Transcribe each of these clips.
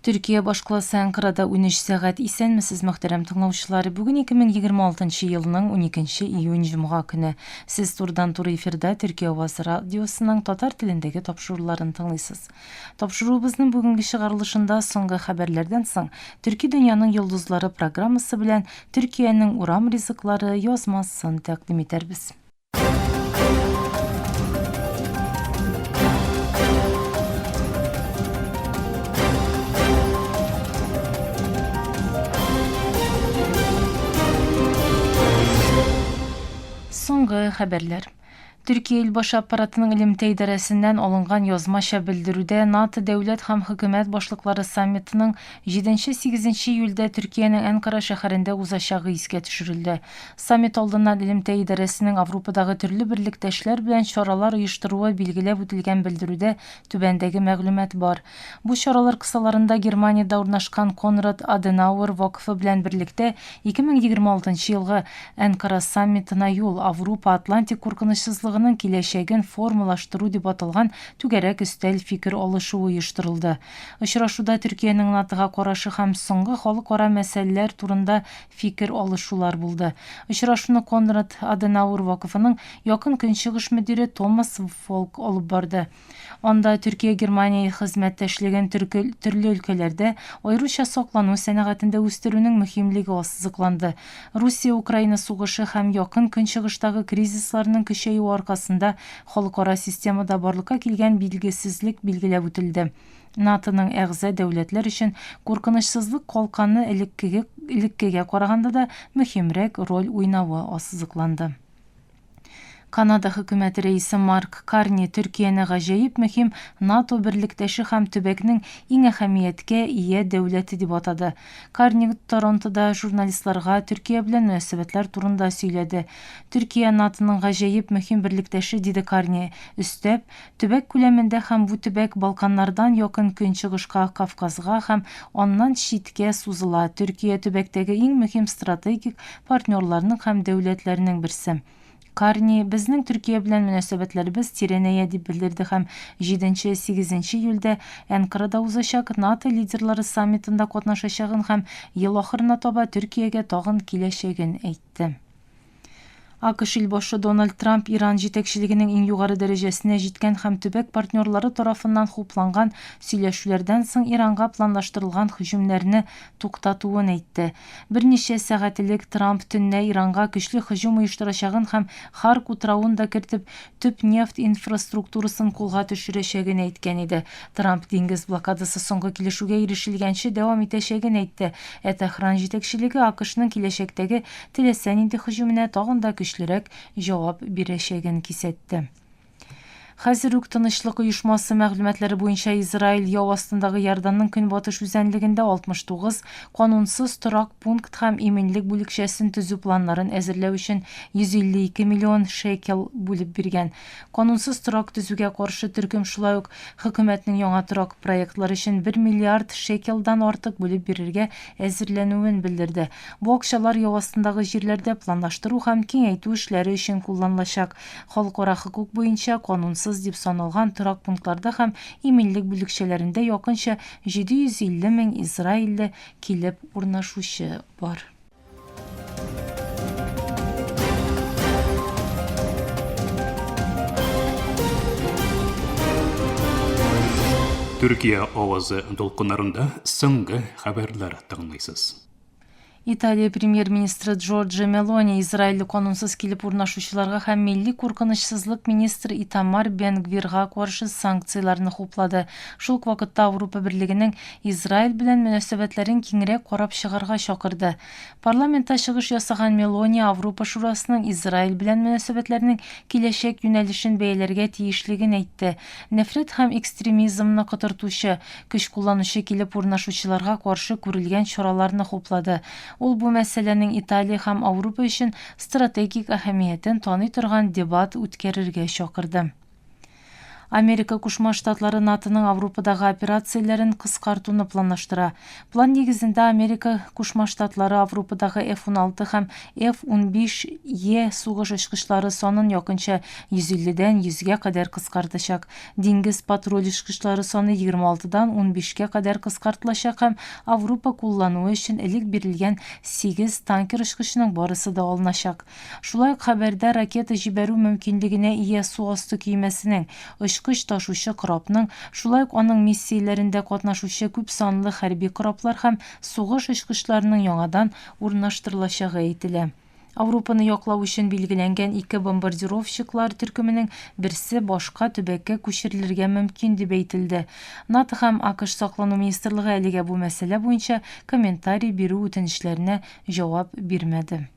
Төркия башкаласы Әнкарада 13 сәгать. Исәнмесез, мөхтәрәм тыңлаучылар. Бүген 2026 елның 12 июнь җомга көне. Сез турыдан-туры эфирда Төркия авазы радиосының татар телендәге тапшыруларын тыңлыйсыз. Тапшыруыбызның бүгенге чыгарылышында соңгы хәбәрләрдән соң Төрки дөньяның йолдызлары программасы белән Төркиянең урам ризыклары язмасын тәкъдим итәрбез. Соңгы хәбәрләр. Төркия илбашы аппаратының элемтә идарәсеннән алынган язмача белдерүдә НАТО дәүләт һәм хөкүмәт башлыклары саммитының 7-8 июльдә Төркиянең Әнкара шәһәрендә узачагы искә төшерелде. Саммит алдыннан элемтә идарәсенең Аврупадагы төрле берлектәшләр белән чаралар оештыруы билгеләп үтелгән белдерүдә түбәндәге мәгълүмат бар. Бу чаралар кысаларында Германиядә урнашкан Конрад Аденауэр вакыфы белән берлектә 2026 елгы Әнкара саммитына юл, Аврупа Атлантик куркынычсызлыгының киләчәген формалаштыру дип аталган түгәрәк өстәл фикер алышуы оештырылды. Очрашуда Төркиянең НАТОга карашы һәм соңгы халыкара мәсьәләләр турында фикер алышулар булды. Очрашуны Конрад Аденауэр вакыфының Якын Көнчыгыш мөдире Томас Фолк алып барды. Анда Төркия-Германия хезмәттәшлеген төрке төрле өлкәләрдә, аеруча саклану сәнәгатендә үстерүнең мөһимлеге ассызыкланды. Русия-Украина сугышы һәм Якын Көнчыгыштагы кризисларның көчәюе аркасында халыкара системада барлыкка килгән билгесезлек билгеләп үтелде. НАТОның әгъза дәүләтләр өчен куркынычсызлык калканы элеккеге элеккегә караганда да мөһимрәк роль уйнавы ассызыкланды. Канада хөкүмәте рәисе Марк Карни Төркияне гаҗәеп мөһим НАТО берлектәше һәм төбәкнең иң әһәмияткә ия дәүләте дип атады. Карни Торонтода журналистларга Төркия белән мөнәсәбәтләр турында сөйләде. Төркия НАТОның гаҗәеп мөһим берлектәше, диде Карни, өстәп, Төбәк күләмендә һәм бу төбәк Балканнардан Якын Көнчыгышка, Кавказга һәм аннан читкә сузыла, Төркия төбәктәге иң мөһим стратегик партнерларның һәм дәүләтләрнең берсе. Карни, Безнең Төркия белән мөнәсәбәтләребез тирәнәя, дип белдерде һәм җиденче-сигезенче июльдә Әнкарада узачак НАТО лидерлары саммитында катнашачагын һәм ел ахырына таба Төркиягә тагын киләчәген әйтте. АКШ илбашы Дональд Трамп Иран җитәкчелегенең иң югары дәрәҗәсенә җиткән һәм төбәк партнерлары тарафыннан хупланган сөйләшүләрдән соң Иранга планлаштырылган һөҗүмнәрне туктатуын әйтте. Берничә сәгать элек Трамп төнлә Иранга көчле һөҗүм оештырачагын һәм Харк утравын да кертеп, төп нефть инфраструктурасын кулга төшерәчәген әйткән иде. Трамп диңгез блокадасы соңгы килешүгә ирешелгәнче дәвам итәчәген әйтте, ә Тәһран җитәкчелеге АКШның киләчәктәге теләсә нинди һөҗүменә тагын да көчлерәк җавап бирәчәген кисәтте. Хәзер үк тынычлык оешмасы мәгълүматлары буенча Израиль яу астындагы Иорданның көнбатыш үзәнлегендә 69 канунсыз торак пункт һәм иминлек бүлекчәсен төзү планнарын әзерләү өчен 152 миллион шекел бүлеп биргән. Канунсыз торак төзүгә каршы төркем шулай ук хөкүмәтнең яңа торак проектлары өчен 1 миллиард шекелдан артык бүлеп бирергә әзерләнүен белдерде. Бу акчалар яу астындагы җирләрдә планлаштыру һәм киңәйтү эшләре өчен кулланылачак. Халыкара хокук буенча канунсыз дип саналган торак пунктларда һәм иминлек бүлекчәләрендә якынча 750 мең израильле килеп урнашучы бар. Төркия авазы дулкыннарында соңгы хәбәрләр тыңлыйсыз. Италия премьер-министры Джорджа Мелони Израильле канунсыз килеп урнашучыларга һәм милли куркынычсызлык министры Итамар Бен-Гвирга каршы санкцияләрне хуплады. Шул ук вакытта Аврупа Берлегенең Израиль белән мөнәсәбәтләрен киңрәк карап чыгарга чакырды. Парламентта чыгыш ясаган Мелони Аврупа Шурасының Израиль белән мөнәсәбәтләрнең киләчәк юнәлешен бәяләргә тиешлеген әйтте. Нәфрәт һәм экстремизмны котыртучы, көч кулланучы килеп урнашучыларга каршы күрелгән чараларны хуплады. Ул бу мәсьәләнең Италия һәм Аурупа өчен стратегик әһәмиятен таный торган дебат үткәрергә чакырды. Америка Кушма Штатлары НАТОның Аврупадагы операцияләрен кыскартуны планлаштыра. План нигезендә Америка Кушма Штатлары Аврупадагы F-16 һәм F-15E сугыш очкычлары санын якынча 150 дән 100 гә кадәр кыскартачак. Диңгез патруль очкычлары саны 26 дан 15 кә кадәр кыскартылачак һәм Аврупа куллануы өчен элек бирелгән сигез танкер очкычының барысы да алыначак. Шулай ук хәбәрдә ракета җибәрү мөмкинлегенә ия су асты көймәсенең, очкыч ташучы корабның, шулай ук аның миссияләрендә катнашучы күп санлы хәрби кораблар һәм сугыш очкычларының яңадан урнаштырылачагы әйтелә. Аврупаны яклау өчен билгеләнгән ике бомбардировщиклар төркеменең берсе башка төбәккә күчерелергә мөмкин дип әйтелде. НАТО һәм АКШ саклану министрлыгы әлегә бу мәсьәлә буенча комментарий бирү үтенечләренә җавап бирмәде.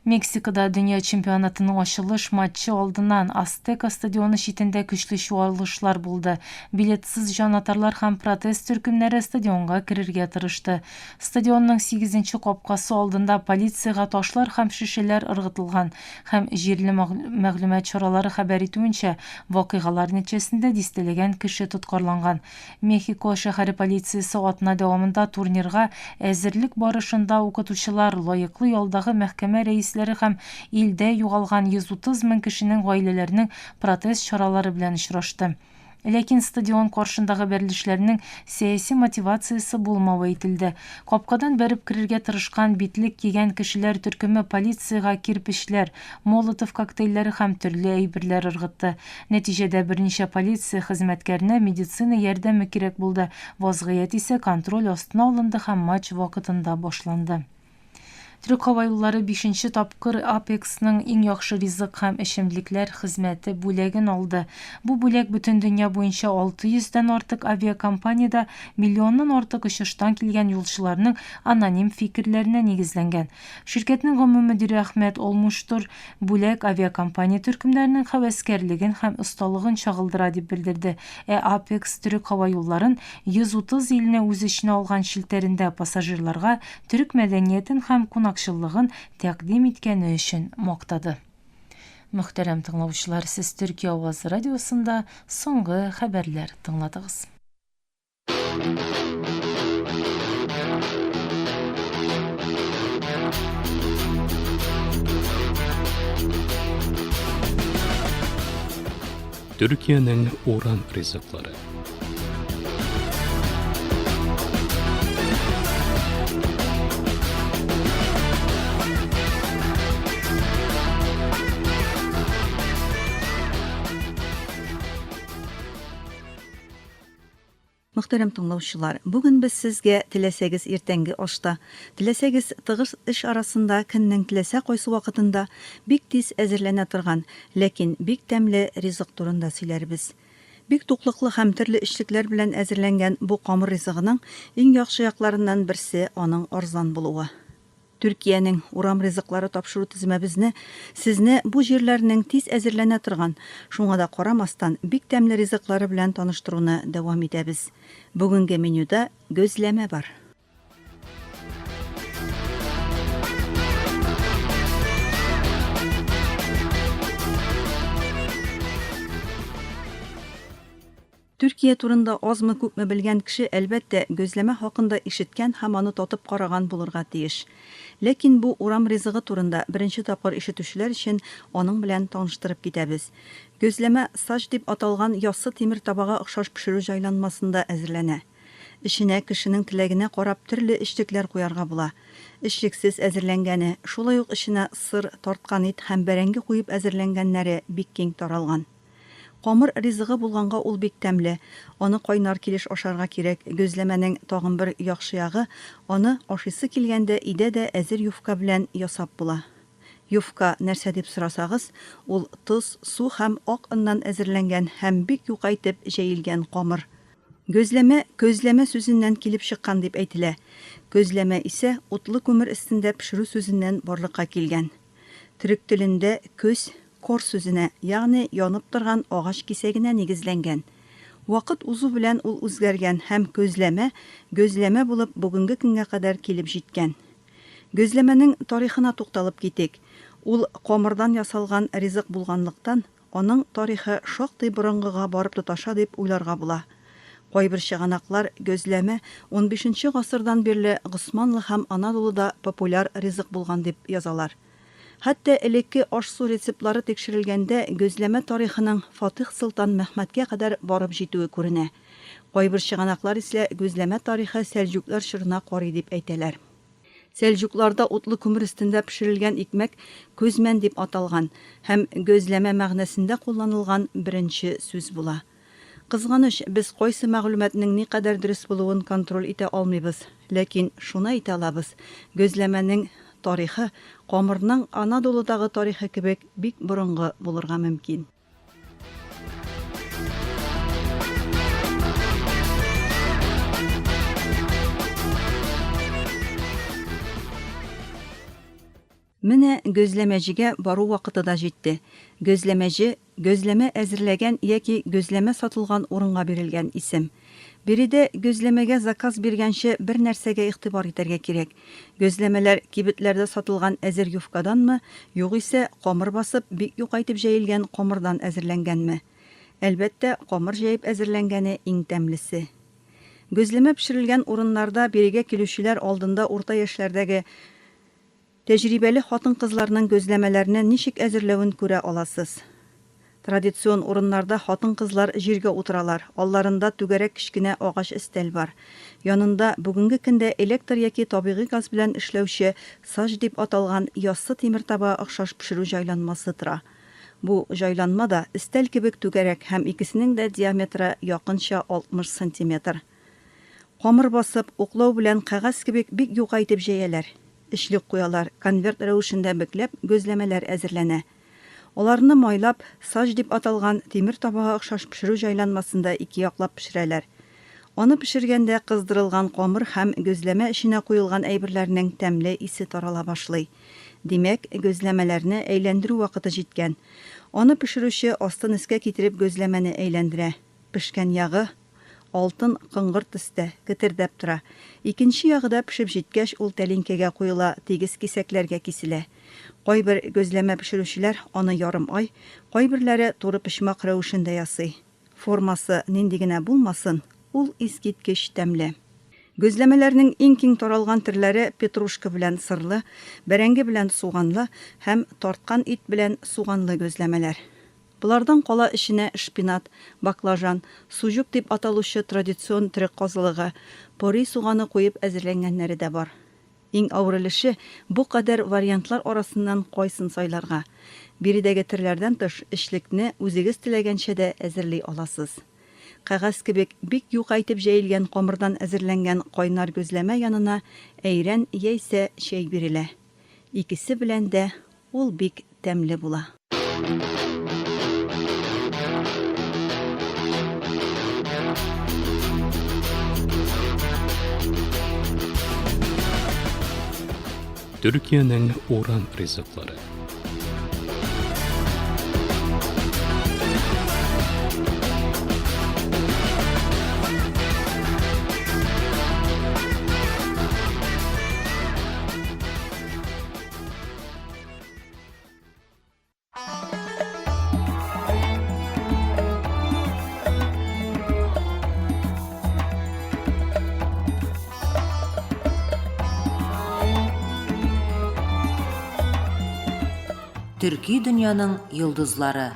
Мексикада дөнья чемпионатының ачылыш матчы алдыннан Астека стадионы читендә көчле чуалышлар булды. Билетсыз җанатарлар һәм протест төркемнәре стадионга керергә тырышты. Стадионның сигезенче капкасы алдында полициягә ташлар һәм шешәләр ыргытылган һәм җирле мәгълүмат чаралары хәбәр итүенчә, вакыйгалар нәтиҗәсендә дистәләгән кеше тоткарланган. Мехико шәһәре полициясе атна дәвамында турнирга әзерлек барышында укытучылар, лаеклы ялдагы мәхкәмә рәисләре һәм илдә югалган 130 мең кешенең гаиләләренең протест чаралары белән очрашты. Ләкин стадион каршындагы бәрелешләрнең сәяси мотивациясе булмавы әйтелде. Капкадан бәреп керергә тырышкан битлек кигән кешеләр төркеме полициягә кирпечләр, Молотов коктейльләре һәм төрле әйберләр ыргытты. Нәтиҗәдә берничә полиция хезмәткәренә медицина ярдәме кирәк булды, вазгыять исә контроль астына алынды һәм матч вакытында башланды. Төрек һава юллары бишенче тапкыр АПЕКСның иң яхшы ризык һәм эчемлекләр хезмәте бүләген алды. Бу бүләк бөтен дөнья буенча 600 дән артык авиакомпаниядә миллионнан артык очыштан килгән юлчыларның аноним фикерләренә нигезләнгән. Ширкәтнең гомум мөдире Әхмәт Олмуштур Бүләк авиакомпания төркемнәренең һәвәскәрлеген һәм осталыгын чагылдыра, дип белдерде. Ә Apex төрек һава юлларын 130 илне үз эченә алган челтәрендә пассажирларга төрек мәдәниятен һәм кунакчыллыгын тәкъдим иткәне өчен мактады. Мөхтәрәм тыңлаучылар, сез Төркия авазы радиосында соңгы хәбәрләр тыңладыгыз. Төркиянең урам ризыклары. Мөхтәрәм тыңлаучылар, бүген без сезгә теләсәгез иртәнге ашта, теләсәгез тыгыз эш арасында көннең теләсә кайсы вакытында бик тиз әзерләнә торган, ләкин бик тәмле ризык турында сөйләрбез. Бик туклыклы һәм төрле эчлекләр белән әзерләнгән бу камыр ризыгының иң яхшы якларыннан берсе аның арзан булуы. Төркиянең урам ризыклары тапшыру тезмәбезне сезне бу җирләрнең тиз әзерләнә торган, шуңа да карамастан, бик тәмле ризыклары белән таныштыруны дәвам итәбез. Бүгенге менюда гөзләмә бар. Төркия турында азмы-күпме белгән кеше, әлбәттә, гөзләмә хакында ишеткән һәм аны татып караган булырга тиеш. Ләкин бу урам ризыгы турында беренче тапкыр ишетүчеләр өчен аның белән таныштырып китәбез. Гөзләмә сач дип аталган яссы тимер табага охшаш пешерү җайланмасында әзерләнә. Эченә кешенең теләгенә карап төрле эчлекләр куярга була. Эчлексез әзерләнгәне, шулай ук эченә сыр, тарткан ит һәм бәрәңге куеп әзерләнгәннәре бик киң таралган. Камыр ризыгы булганга ул бик тәмле. Аны кайнар килеш ашарга кирәк. Гөзләмәнең тагын бер яхшы ягы, аны ашыйсы килгәндә өйдә дә әзер юфка белән ясап була. Юфка нәрсә дип сорасагыз, ул тоз, су һәм ак оннан әзерләнгән һәм бик юка итеп җәелгән камыр. Гөзләмә көзләмә сүзеннән килеп чыккан дип әйтелә. Көзләмә исә утлы күмер өстендә пешерү сүзеннән барлыкка килгән. Төрек телендә көз кор сүзенә, ягъни янып торган агач кисәгенә нигезләнгән. Вакыт узу белән ул үзгәргән һәм көзләмә, гөзләмә булып бүгенге көнгә кадәр килеп җиткән. Гөзләмәнең тарихына тукталып китик. Ул камырдан ясалган ризык булганлыктан, аның тарихы шактый борынгыга барып тоташа дип уйларга була. Кайбер чыганаклар гөзләмә унбишенче гасырдан бирле Госманлы һәм Анадолуда популяр ризык булган дип язалар. Хәтта элекке аш-су рецептлары тикшерелгәндә гөзләмә тарихының Фатих Солтан Мәхмәткә кадәр барып җитүе күренә. Кайбер чыганаклар исә гөзләмә тарихы сәлҗүкләр чорына карый дип әйтәләр. Сәлҗукларда утлы күмер өстендә пешерелгән икмәк көзмән дип аталган һәм гөзләмә мәгънәсендә кулланылган беренче сүз була. Кызганыч, без кайсы мәгълүматның никадәр дөрес булуын контроль итә алмыйбыз, ләкин шуны әйтә алабыз, гөзләмәнең тарихы камырның Анадолудагы тарихы кебек бик борынгы булырга мөмкин. Менә гөзләмәҗегә бару вакыты да җитте. Гөзләмәҗе, гөзләмә әзерләгән яки гөзләмә сатылган урынга бирелгән исем. Биредә гөзләмәгә заказ биргәнче бер нәрсәгә игътибар итәргә кирәк. Гөзләмәләр кибетләрдә сатылган әзер юфкаданмы, югыйсә, камыр басып, бик юка итеп җәелгән камырдан әзерләнгәнме? Әлбәттә, камыр җәеп әзерләнгәне иң тәмлесе. Гөзләмә пешерелгән урыннарда бирегә килүчеләр алдында урта яшьләрдәге тәҗрибәле хатын-кызларның гөзләмәләрне ничек әзерләвен күрә аласыз. Традицион урыннарда хатын-кызлар җиргә утыралар, алларында түгәрәк кечкенә агач өстәл бар. Янында бүгенге көндә электр яки табигый газ белән эшләүче саҗ дип аталган яссы тимер табага охшаш пешерү җайланмасы тора. Бу җайланма да өстәл кебек түгәрәк һәм икесенең дә диаметры якынча 60 сантиметр. Камыр басып, уклау белән кәгазь кебек бик юка итеп җәяләр. Эчлек куялар, конверт рәвешендә бөкләп, гөзләмәләр әзерләнә. Аларны майлап, саҗ дип аталган тимер табага охшаш пешерү җайланмасында икеяклап пешерәләр. Аны пешергәндә кыздырылган камыр һәм гөзләмә эченә куелган әйберләрнең тәмле исе тарала башлый. Димәк, гөзләмәләрне әйләндерү вакыты җиткән. Аны пешерүче астын өскә китереп гөзләмәне әйләндерә. Пешкән ягы, Алтын коңгырт төстә, кетердәп тора. Икенче ягы да пешеп җиткәч, ул тәлинкәгә куела, тигез кисәкләргә киселә. Кайбер гөзләмә пешерүчеләр аны ярым ай, кайберләре туры почмак рәвешендә ясый. Формасы нинди генә булмасын, ул искиткеч тәмле. Гөзләмәләрнең иң киң таралган төрләре петрушка белән сырлы, бәрәңге белән суганлы һәм тарткан ит белән суганлы гөзләмәләр. Болардан кала эченә шпинат, баклажан, суҗук дип аталучы традицион төрек казылыгы, пори суганы куеп әзерләнгәннәре дә бар. Иң авыр өлеше, бу кадәр вариантлар арасыннан кайсын сайларга? Биредәге төрләрдән тыш, эчлекне үзегез теләгәнчә дә әзерли аласыз. Кәгазь кебек бик юка итеп җәелгән камырдан әзерләнгән кайнар гөзләмә янына әйрән яисә чәй бирелә. Икесе белән дә Ул бик тәмле була. Төркиянең урам ризыклары. Төрки дөньяның йолдызлары.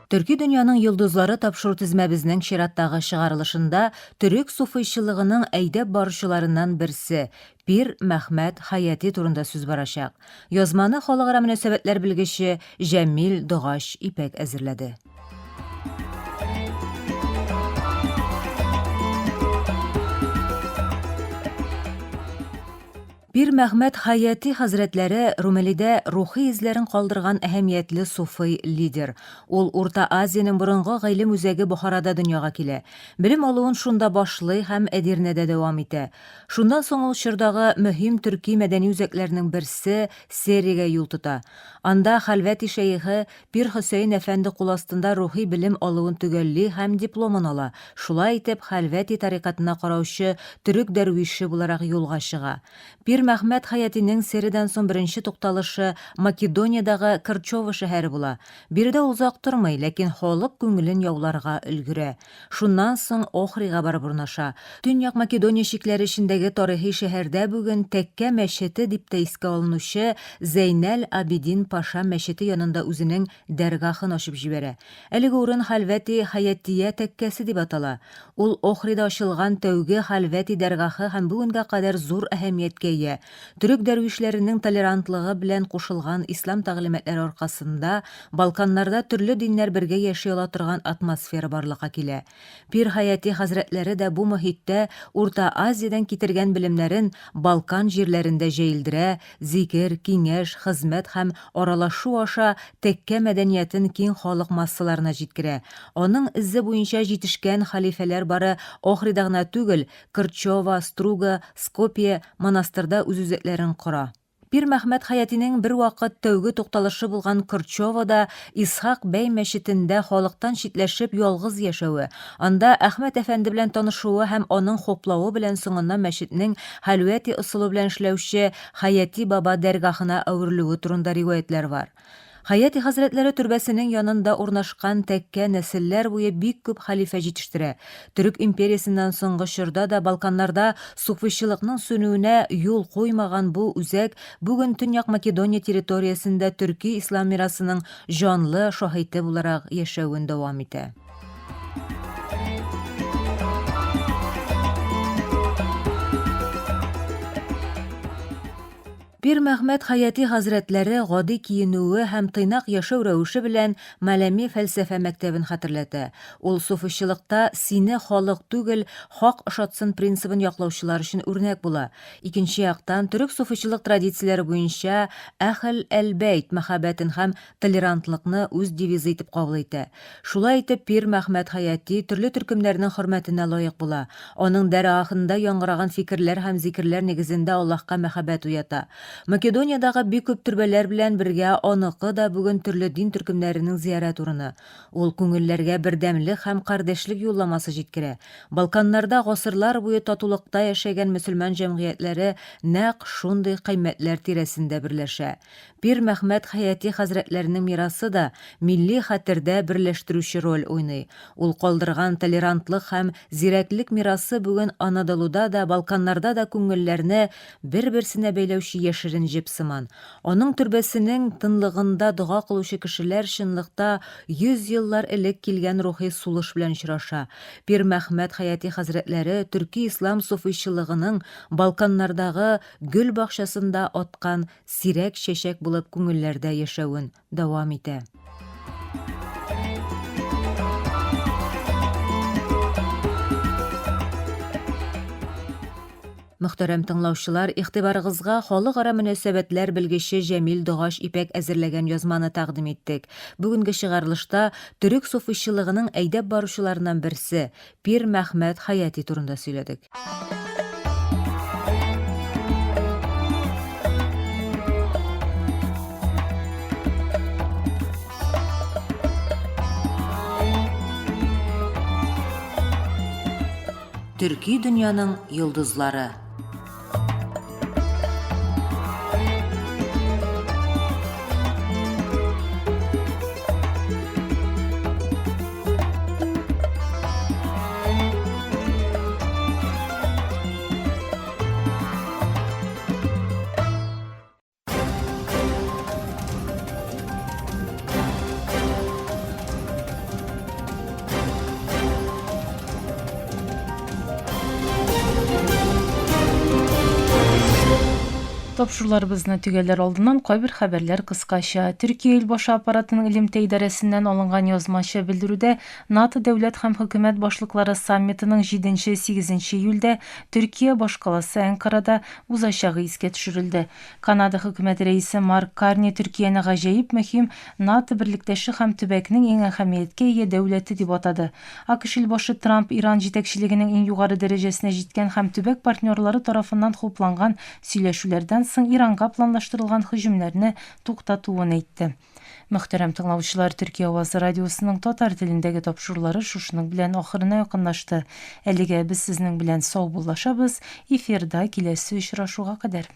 Төрки дөньяның йолдызлары тапшыру тезмәбезнең чираттагы чыгарылышында төрек суфыйчылыгының әйдәп баручыларыннан берсе Пир Мәхмәт Хаяти турында сүз барачак. Язманы халыкара мөнәсәбәтләр белгече Җәмил Догач Ипәк әзерләде. Пир Мәхмәт Хаяти хәзрәтләре Румелидә рухи эзләрен калдырган әһәмиятле суфый лидер. Ул Урта Азиянең борынгы гыйлем үзәге Бохарада дөньяга килә. Белем алуын шунда башлый һәм Әдирнәдә дәвам итә. Шуннан соң ул чордагы мөһим төрки мәдәни үзәкләрнең берсе Сериягә юл тота. Анда Хәлвәти шәехе Пир Хөсәен әфәнде кул астында рухи белем алуын төгәлли һәм дипломын ала, шулай итеп, хәлвәти тарикатына караучы төрек дәрвише буларак юлга чыга. Пир Мәхмәт Хәятинең Сериядән соң беренче тукталышы Македониядагы Крчово шәһәре була. Биредә ул озак тормый, ләкин халык күңелен яуларга өлгерә. Шуннан соң Охрига барып урнаша. Төньяк Македония чикләре эчендәге тарихи шәһәрдә бүген Тәккә мәчете дип тә искә алынучы Зәйнәл Абидин паша мәчете янында үзенең дәргахын ачып җибәрә. Әлеге урын Хәлвәти Хәятия тәккәсе дип атала. Ул Охрида ачылган тәүге Хәлвәти дәргахы һәм бүгенгә кадәр зур әһәмияткә ия. Төрек дәрвишләренең толерантлыгы белән кушылган ислам тәгълиматлары аркасында Балканнарда төрле диннәр бергә яши ала торган атмосфера барлыкка килә. Пир Хаяти хәзрәтләре дә бу мохиттә Урта Азиядән китергән белемнәрен Балкан җирләрендә җәелдерә, зикер, киңәш, хезмәт һәм аралашу аша тәккә мәдәниятен киң халык массаларына җиткерә. Аның эзе буенча җитешкән хәлифәләр бары Охрида гына түгел, Крчова, Струга, Скопье, монастырда үз үзәкләрен кора. Пир Мәхмәт Хәятинең бервакыт тәүге тукталышы булган Крчовода Исхак бәй мәчетендә халыктан читләшеп ялгыз яшәве, анда Әхмәт әфәнде белән танышуы һәм аның хуплавы белән соңыннан мәчетнең хәлвәти ысулы белән эшләүче Хәяти баба дәргахына әверелүе турында риваятьләр бар. Хәяти хәзрәтләре төрбәсенең янында урнашкан тәккә нәселләр буе бик күп хәлифә җитештерә. Төрек империясеннән соңгы чорда да Балканнарда суфыйчылыкның сүнүенә юл куймаган бу үзәк бүген Төньяк Македония территориясендә төрки ислам мирасының җанлы шаһите буларак яшәвен дәвам итә. Пир Мәхмәт Хәяти хәзрәтләре гади киенүе һәм тыйнак яшәү рәвеше белән Маләми фәлсәфә мәктәбен хәтерләтә. Ул суфыйчылыкта сине халык түгел, хак ошатсын принцибын яклаучылар өчен үрнәк була. Икенче яктан, төрек суфыйчылык традицияләре буенча әһл әл-бәйт мәхәббәтен һәм толерантлыкны үз девизы итеп кабул итә. Шулай итеп, пир Мәхмәт Хәяти төрле төркемнәрнең хөрмәтенә лаек була. Аның дәргахында яңгыраган фикерләр һәм зикерләр нигезендә Аллаһка мәхәббәт уята. Македониядагы бик күп төрбәләр белән бергә аныкы да бүген төрле дин төркемнәренең зиярәт урыны. Ул күңелләргә бердәмлек һәм кардәшлек юлламасы җиткерә. Балканнарда гасырлар буе татулыкта яшәгән мөселман җәмгыятьләре нәкъ шундый кыйммәтләр тирәсендә берләшә. Пир Мәхмәт Хәяти хәзрәтләренең мирасы да милли хәтердә берләштерүче роль уйный. Ул калдырган толерантлык һәм зирәклек мирасы бүген Анадолуда да, Балканнарда да күңелләрне бер-берсенә бәйләүче яшерен җеп сыман. Аның төрбәсенең тынлыгында дога кылучы кешеләр чынлыкта 100 еллар элек килгән рухи сулыш белән очраша. Пир Мәхмәт Хәяти хәзрәтләре төрки-ислам суфыйчылыгының Балканнардагы гөл бакчасында аткан сирәк чәчәк булып күңелләрдә яшәвен дәвам итә. Мөхтәрәм тыңлаучылар, игътибарыгызга халыкара мөнәсәбәтләр белгече Җәмил Догач Ипәк әзерләгән язманы тәкъдим иттек. Бүгенге чыгарылышта төрек суфыйчылыгының әйдәп баручыларыннан берсе, Пир Мәхмәт Хаяти турында сөйләдек. Төрки дөньяның йолдызлары. Тапшыруларыбызны төгәлләр алдыннан кайбер хәбәрләр кыскача. Төркия Илбашы аппаратының элемтә идарәсеннән алынган язмача белдерүдә НАТО дәүләт һәм хөкүмәт башлыклары саммитының җиденче-сигезенче июльдә Төркия башкаласы Әнкарада узачагы искә төшерелде. Канада хөкүмәте рәисе Марк Карни Төркияне гаҗәеп мөһим НАТО берлектәше һәм төбәкнең иң әһәмияткә ия дәүләте дип атады. АКШ илбашы Трамп Иран җитәкчелегенең иң югары дәрәҗәсенә җиткән һәм төбәк партнерлары тарафыннан хупланган сөйләшүләрдән соң Иранга планлаштырылган һөҗүмнәрне туктатуын әйтте. Мөхтәрәм тыңлаучылар, Төркия авазы радиосының татар телендәге тапшырулары шушының белән ахырына якынлашты. Әлегә без сезнең белән саубуллашабыз, эфирда киләсе очрашуга кадәр.